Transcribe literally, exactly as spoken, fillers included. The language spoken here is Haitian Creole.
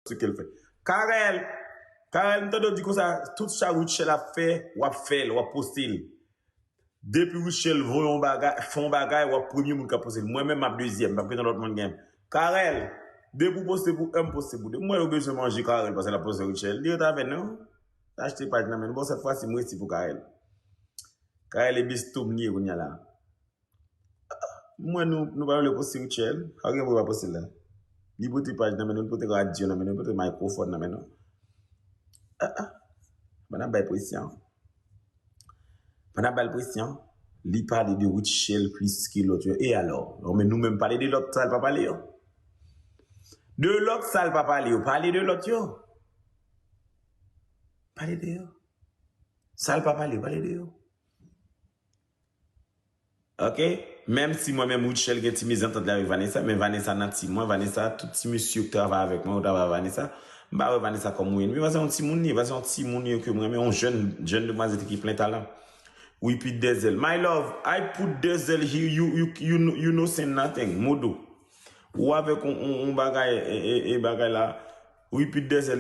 Sa ke l fè. Carel, Carel, m tande w di konsa, tout sa Rutshelle ap fè, w ap fè l, w ap poste l. Depi Rutshelle voye yon bagay, fè yon bagay, w ap premye moun k ap poste l. Mwen menm, m ap dezyèm, m p ap kite lòt moun gen. Carel, depi w poste pou un, m poste pou de. Mwen, yo bezwen manje Carel, paske l ap poste Rutshelle. Li ret avè nou. Achte paj nan men nou. Bon, sèt fwa si, m resi pou Carel. Carel e bestom li ye kounye a la. Mwen, nou, nou pa vle poste Rutshelle. Sa gen pou pa poste la. Li pote paj nan men nou, li pote radyo nan men nou, li pote mikrofòn nan men nou. Ah, ah. Ban n ap bay presyon. Ban n ap bay presyon. Li pale de Rutshelle plis ke lòt yo. E alò? Non, men nou menm pale de lòt sa l pa pale yo. De lòt sa l pa pale yo. Pale de lòt yo. Pale de yo. Sa l pa pale yo, pale de yo. Ok? Menm si mwen menm Rutshelle gen ti mezantant li avèk Vanessa, men Vanessa nan team mwen, Vanessa, tout ti mesye yo k travay avèk mwen, yo travay avèk Vanessa. M pa wè Vanessa kòm yon enmi, paske yon timoun li, paske yon timoun li ke mwen renmen, yon jèn, jèn demwazèl ki plen talan. We put Denzel. My love, I put Denzel here, you, you, you, you no say nothing. Modo. Ou avèk yon, yon, yon bagay, e, e, e bagay la. We put Denzel.